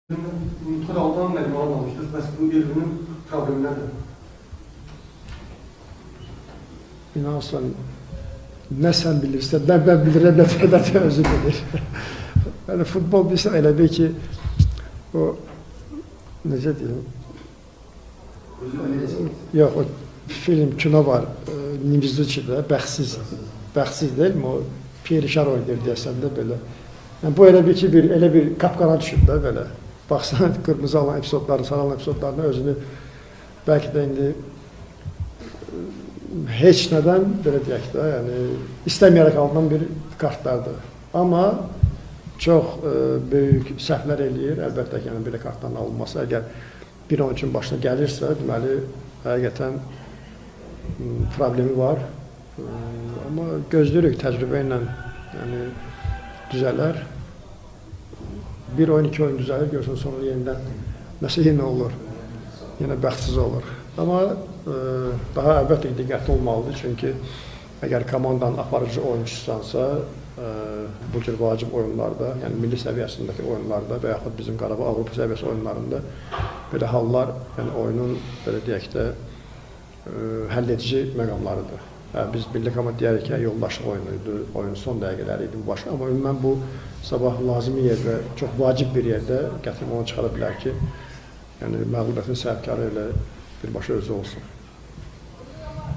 Toral'dan məqam almışdır. Bəs bu Elvinin problemi nədir? İnanırsan, nə sən bilirsən, nə mən bilirəm, nə də özü bilir. Yəni futbol bilirsən elə bir ki, o necə deyim? Yox, o film, kino var, Nimizuçi'də, bəxtsiz, bəxtsiz deyilmi o? Pierre Richard oynayır deyəsən də belə. Yəni bu elə bir ki, bir elə bir qapqara düşüb də belə. Baxsana qırmızı alan epizodlarını, sarı alan epizodlarını özünü bəlkə də indi heç nədən belə deyək də, yəni istəməyərək alınan bir kartlardır. Amma çox böyük səhvlər eləyir. Əlbəttə ki, yəni belə kartların alınması əgər bir oyunçunun başına gəlirsə, deməli həqiqətən problemi var. Amma gözləyirik təcrübə ilə, yəni düzələr. Bir oyun, iki oyun düzəlir, görürsən sonra yenidən nəsə yenə olur. Yenə bəxtsiz olur. Amma daha əlbəttə ki, diqqətli olmalıdır. Çünki əgər komandanın aparıcı oyunçusansa, bu cür vacib oyunlarda, yəni milli səviyyəsindəki oyunlarda və yaxud bizim Qarabağ Avropa səviyyəsi oyunlarında belə hallar, yəni oyunun belə deyək də həll edici məqamlarıdır. Biz milli komanda deyərik ki, yoldaşlıq oyunu idi, oyunun son dəqiqələri idi bu başqa. Amma ümumən bu sabah lazımi yerdə, çox vacib bir yerdə gətirib onu çıxara bilər ki, yəni məğlubiyyətin səbəbkarı elə birbaşa özü olsun.